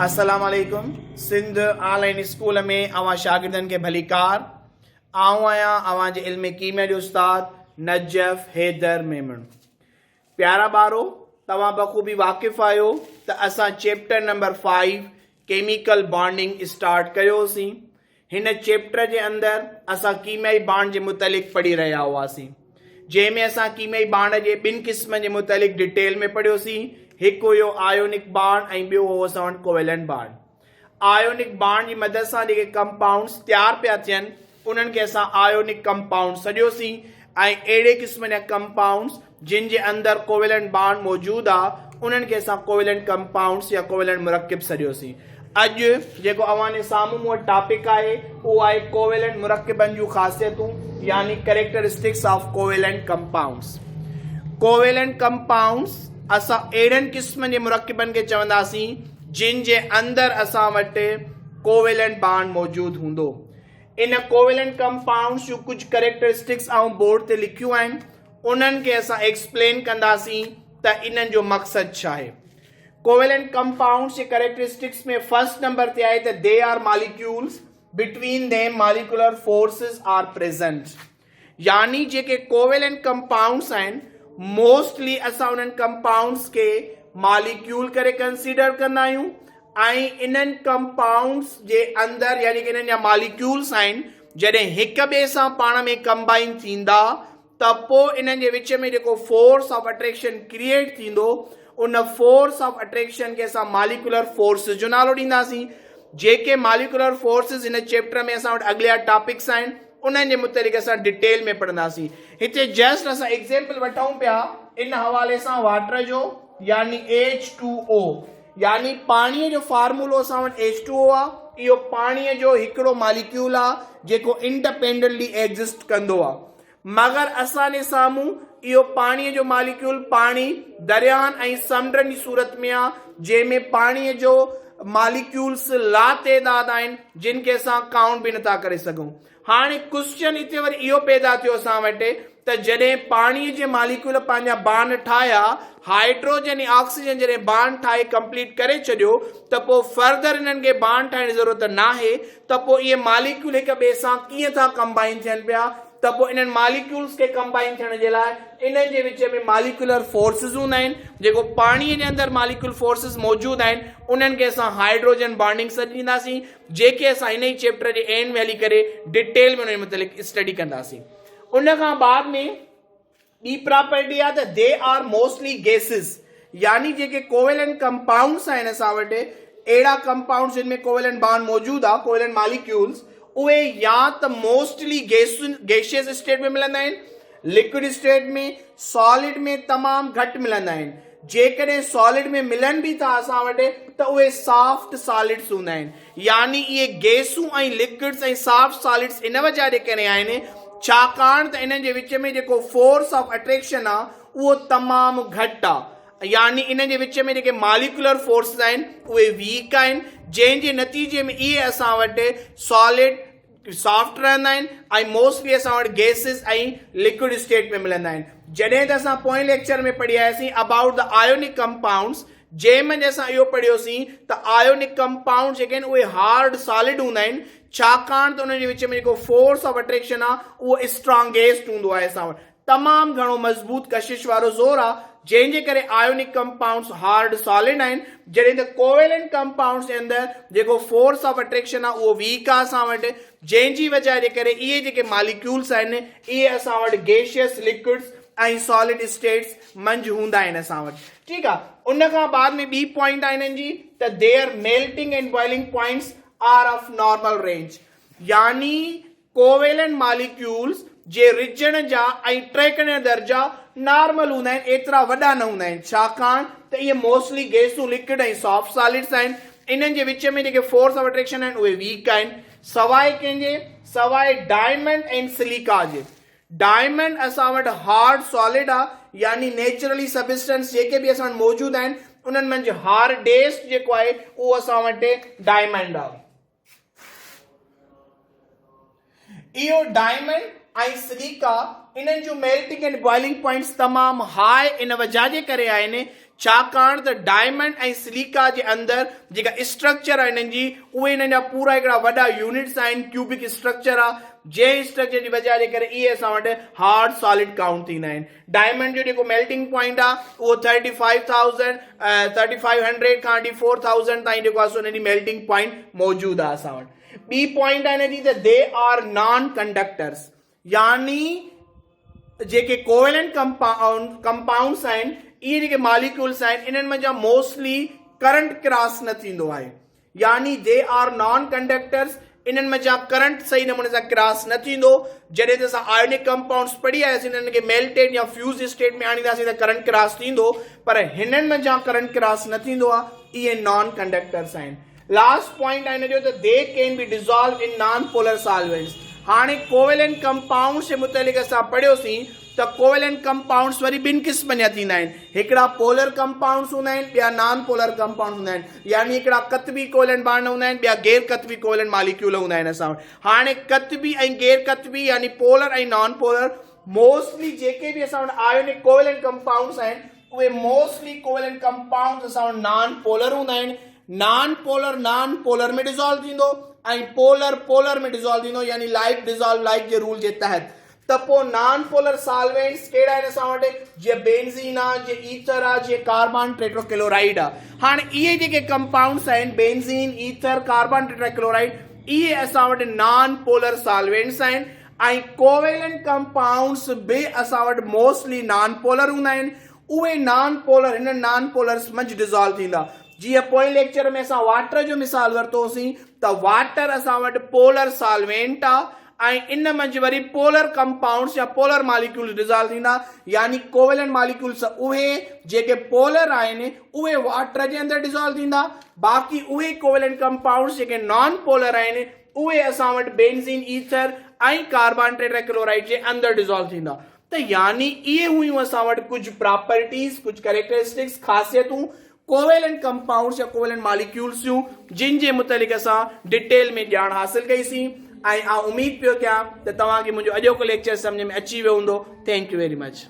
السلام عليڪم Sindh on line school ۾ اوهان شاگردن کي ڀليڪار. آئون آهيان اوهان جي علم ڪيميا جو استاد نجف حيدر ميمڻ. پيارا ٻارو توهان بخوبي واقف آهيو ته اسان chapter number 5 chemical bonding start ڪيوسين. هن چيپٽر جي اندر اسان ڪيميائي بانڊ جي متعلق پڙهي رهيا هئاسين جنهن ۾ اسان ڪيميائي بانڊ جي ٻن قسمن جي متعلق ڊيٽيل ۾ پڙهيوسين هڪ هيو آيونڪ بانڊ ۽ ٻيو هو اسان وٽ ڪوويلنٽ بانڊ. آيونڪ بانڊ جي مدد سان جيڪي ڪمپائونڊس تيار پيا ٿين انهن کي اسان آيونڪ ڪمپائونڊ سڏيوسين ۽ اهڙي قسم جا ڪمپائونڊس جن جي اندر ڪوويلنٽ بانڊ موجود آ انهن کي اسان ڪوويلنٽ ڪمپائونڊس يا ڪوويلنٽ مرڪب سڏيوسين. اڄ جيڪو اوهان جي سامهون مون وٽ ٽاپڪ آهي اهو آهي ڪوويلنٽ مرڪبن جون خاصيتون يعني characteristics of covalent compounds. Covalent compounds اسان اهڙن قسمن جي مرڪبن کي چونداسين جن جي اندر اسان وٽ ڪوويلنٽ بانڊ موجود هوندو. ان ڪوويلنٽ ڪمپائونڊس جون ڪجهه ڪريڪٽرسٽڪس آئون بورڊ تي لکيون آهن. انهن کي اسان ايڪسپلين ڪنداسين ته انهن جو مقصد ڇا آهي. ڪوويلنٽ ڪمپائونڊس جي ڪريڪٽرسٽڪس ۾ فرسٽ نمبر تي آهي ته they are molecules between them molecular forces are present يعني جيڪي ڪوويلنٽ ڪمپائونڊس آهن موسٽلي اسان انهن ڪمپائونڊس کي ماليڪيول ڪري ڪنسيڊر ڪندا آهيون ۽ انهن ڪمپائونڊس جي اندر يعني ڪي انهن جا ماليڪيولس آهن جڏهن هڪ ٻئي سان پاڻ ۾ ڪمبائن ٿيندا ته پوء انهن جي وچ ۾ جيڪو فورس آف اٽريڪشن ڪريئيٽ ٿيندو ان فورس آف اٽريڪشن کي اسان ماليڪيولر فورسز جو نالو ڏينداسين جيڪي ماليڪيولر فورسز هن چيپٽر ۾ اسان وٽ اڳليا ٽاپڪس آهن انهن جي متعلق اسان ڊيٽيل ۾ پڙهنداسين هتي جسٽ اسان ايگزيمپل وٺون پيا ان حوالي سان واٽر جو يعني ايڇ ٽو او يعني پاڻيء جو فارمولو اسان وٽ ايڇ ٽو او آ. اهو پاڻيء جو هڪڙو ماليڪيول آ جيڪو انڊپينڊنٽلي ايگزسٽ ڪندو آ. مگر اسان جي سامهون اهو پاڻيء جو ماليڪيول پاڻي درياهن ۽ سمنڊن جي صورت ۾ آ جنهن ۾ پاڻيء جو ماليڪيولس لاتعداد آهن جن کي اسان ڪائونٽ به نٿا ڪري سگهون. هاڻي ڪوسچن اتي وري اهو پيدا ٿيو اسان وٽ ته جڏهن پاڻي جي ماليڪيول پنهنجا بانڊ ٺاهيا، هائيڊروجن ۽ آڪسيجن جڏهن بانڊ ٺاهي ڪمپليٽ ڪري ڇڏيو ته پوء فرڌر انهن کي بانڊ ٺاهڻ جي ضرورت ناهي ته پوء اهي ماليڪيول هڪ ٻئي سان ڪيئن ٿا ڪمبائن ٿين پيا ته پوء انهن ماليڪيولز کي ڪمبائن ٿيڻ جي لاء انهن جي وچ ۾ ماليڪيولر فورسز هوندا آهن جيڪو پاڻي جي اندر ماليڪيول فورسز موجود آهن انهن کي اسان هائيڊروجن بانڊنگ سڏينداسين جيڪي اسان هن ئي چيپٽر جي اينڊ ۾ هلي ڪري ڊيٽيل ۾ ان جي متعلق اسٽڊي ڪنداسين. ان کان بعد ۾ ٻي پراپرٽي آهي ته they are mostly gases يعني جيڪي ڪوويلنٽ ڪمپائونڊس آهن اسان وٽ اهڙا ڪمپائونڊس جن ۾ ڪوويلنٽ بانڊ موجود آهي ڪوويلنٽ ماليڪيولز اهي يا ته موسٽلي گيسيس اسٽيٽ ۾ ملندا آهن لڪوڊ اسٽيٽ ۾ سالڊ ۾ تمام گهٽ ملندا آهن. جيڪڏهن سالڊ ۾ ملن به ٿا اسان وٽ ته اهي سافٽ سالڊس هوندا آهن. يعني اهي گيسون ۽ لڪوڊس ۽ سافٽ سالڊس ان وجه جي ڪري آهن ڇاڪاڻ ته انهن جي وچ ۾ جيڪو فورس آف اٽريڪشن آهي اهو تمام گهٽ آهي. يعني انهن جي وچ ۾ جيڪي ماليڪيولر فورسز آهن اهي ويڪ آهن جنهن جي نتيجي ۾ اهي اسان وٽ سالڊ سافٽ رهندا آهن ۽ موسٽلي اسان وٽ گيسز ۽ لڪوڊ اسٽيٽ ۾ ملندا آهن جڏهن ته اسان پوئين ليڪچر ۾ پڙهي آياسين ابائوٽ the ionic compounds جنهن منجهه اسان اهو پڙهيوسين ته آيونڪ ڪمپائونڊ جيڪي آهن اهي هارڊ سالڊ هوندا آهن ڇاڪاڻ ته انهن جي وچ ۾ جيڪو فورس آف اٽريڪشن آهي اهو اسٽرانگيسٽ هوندو آهي اسان وٽ تمام گهڻو مضبوط ڪشش وارو زور آ جنهن جي ڪري آيونڪ ڪمپائونڊس هارڊ سالڊ آهن جڏهن ته ڪوويلنٽ ڪمپائونڊس جي اندر جيڪو فورس آف اٽريڪشن آ اهو ويڪ آ اسان وٽ جنهن جي وجه جي ڪري اهي جيڪي ماليڪيولس آهن اهي اسان وٽ گيشيس لڪوڊس ۽ سالڊ اسٽيٽس منجهه هوندا آهن اسان وٽ ٺيڪ آ ان کان بعد ۾ ٻي پوائنٽ آ انهن جي ته their melting and boiling points are of normal range يعني ڪوويلنٽ ماليڪيولز جي رجڻ جا ۽ ٽهڪڻ جا درجا نارمل هوندا آهن، ايترا وڏا نه هوندا آهن، ڇاڪاڻ ته اهي موسٽلي گيسون، لڪوڊ ۽ سافٽ سالڊس آهن. انهن جي وچ ۾ جيڪي فورس آف اٽريڪشن آهن اهي ويڪ آهن، سواء ڪنهن جي؟ سواء ڊائمنڊ ۽ سليڪا جي. ڊائمنڊ اسان وٽ هارڊ سالڊ آ يعني نيچرلي سبسٽنس جيڪي به اسان وٽ موجود آهن انهن منجهه هارڊيسٽ جيڪو آهي اهو اسان وٽ ڊائمنڊ آ. اهو ڊائمنڊ ۽ سليڪا انهن جون ميلٽنگ ۽ بوائلنگ پوائنٽس تمام هاء ان وجهه جي ڪري آهن ڇاڪاڻ ته ڊائمنڊ ۽ سليڪا جي اندر جيڪا اسٽرڪچر آهي انهن جي اهي انهن جا پورا هڪڙا وڏا يونٽس آهن ڪيوبڪ اسٽرڪچر آهي جنهن اسٽرڪچر جي وجه جي ڪري اهي اسان وٽ هارڊ سالڊ ڪائونٽ ٿيندا آهن. ڊائمنڊ جو جيڪو ميلٽنگ پوائنٽ آهي اهو thirty five thousand thirty five hundred کان وٺي فور ٿائوزنڊ تائين جيڪو آهي سو ان جي ميلٽنگ پوائنٽ موجود آهي اسان وٽ. ٻي پوائنٽ آهي ان جي ته they are naan conductors يعني جيڪي ڪوويلنٽ ڪمپائونڊس آهن اهي جيڪي ماليڪيولس آهن انهن منجهان موسٽلي ڪرنٽ ڪراس نه ٿيندو آهي يعني they are naan conductors انهن منجهان ڪرنٽ صحيح نموني سان ڪراس نه ٿيندو. جڏهن ته اسان آيونڪ ڪمپائونڊس پڙهي آياسين انهن کي ميلٽيڊ يا فيوز اسٽيٽ ۾ آڻينداسين ته ڪرنٽ ڪراس ٿيندو پر هنن منجهان ڪرنٽ ڪراس نه ٿيندو آهي اهي نان ڪنڊڪٽرس آهن. لاسٽ پوائنٽ آهي هن جو ته they can be dissolve in non polar solvents هاڻي ڪوويلنٽ ڪمپائونڊس جي متعلق اسان پڙهيوسين ته ڪوويلنٽ ڪمپائونڊس وري ٻن قسمن جا ٿيندا آهن، هڪڙا پولر ڪمپائونڊس هوندا آهن، ٻيا نان پولر ڪمپائونڊس هوندا آهن. يعني هڪڙا قطبي ڪوويلنٽ بانڊ هوندا آهن، ٻيا غير قطبي ڪوويلنٽ ماليڪيول هوندا آهن اسان وٽ. هاڻي قطبي ۽ غير قطبي يعني پولر ۽ نان پولر موسٽلي جيڪي به اسان وٽ آيونڪ ڪوويلنٽ ڪمپائونڊس آهن، اهي موسٽلي ڪوويلنٽ ڪمپائونڊس اسان وٽ نان پولر هوندا آهن. نان پولر نان پولر ۾ ڊزالو ٿيندو ۽ پولر پولر ۾ ڊزالو ٿيندو يعني لائيڪ ڊزالو لائيڪ جي رول جي تحت. ته پوء نان پولر سالوينٽس ڪهڙا آهن اسان وٽ؟ جيئن بينزين آ، جيئن ايٿر آ، جيئن ڪاربان ٽيٽراڪلورائيڊ آ. هاڻي اهي جيڪي ڪمپائونڊس آهن بينزين، ايٿر، ڪاربان ٽيٽراڪلورائيڊ اهي اسان وٽ نان پولر سالوينٽس آهن ۽ ڪوويلنٽ ڪمپائونڊس به اسان وٽ موسٽلي نان پولر هوندا آهن. اهي نان پولر هنن نان پولرس منجهه ڊزالو ٿيندا. جيئن پوئين ليڪچر ۾ اسان واٽر جو مثال ورتوسين ته واٽر اسان وٽ پولر سالوينٽ آ ۽ ان منجهه وري پولر ڪمپائونڊس يا پولر ماليڪيولز ڊزالو ٿيندا يعني ڪوويلنٽ ماليڪيولز اهي جيڪي پولر آهن اهي واٽر جي اندر ڊزالو ٿيندا باقي اهي ڪوويلنٽ ڪمپائونڊس جيڪي نان پولر آهن اهي اسان وٽ بينزين ايٿر ۽ ڪاربان ٽيٽراڪلورائيڊ جي اندر ڊزالو ٿيندا ته يعني اهي هيون اسان وٽ ڪجهه پراپرٽيز ڪجهه ڪريڪٽرسٽڪس خاصيتون ڪوويلنٽ ڪمپائونڊس يا ڪوويلنٽ ماليڪيولز جون جن جي متعلق اسان ڊيٽيل ۾ ڄاڻ حاصل ڪئي سين ۽ آئون اميد پيو ڪيان ته توهان کي منهنجو اڄوڪو ليڪچر سمجهه ۾ اچي ويو هوندو thank you very much.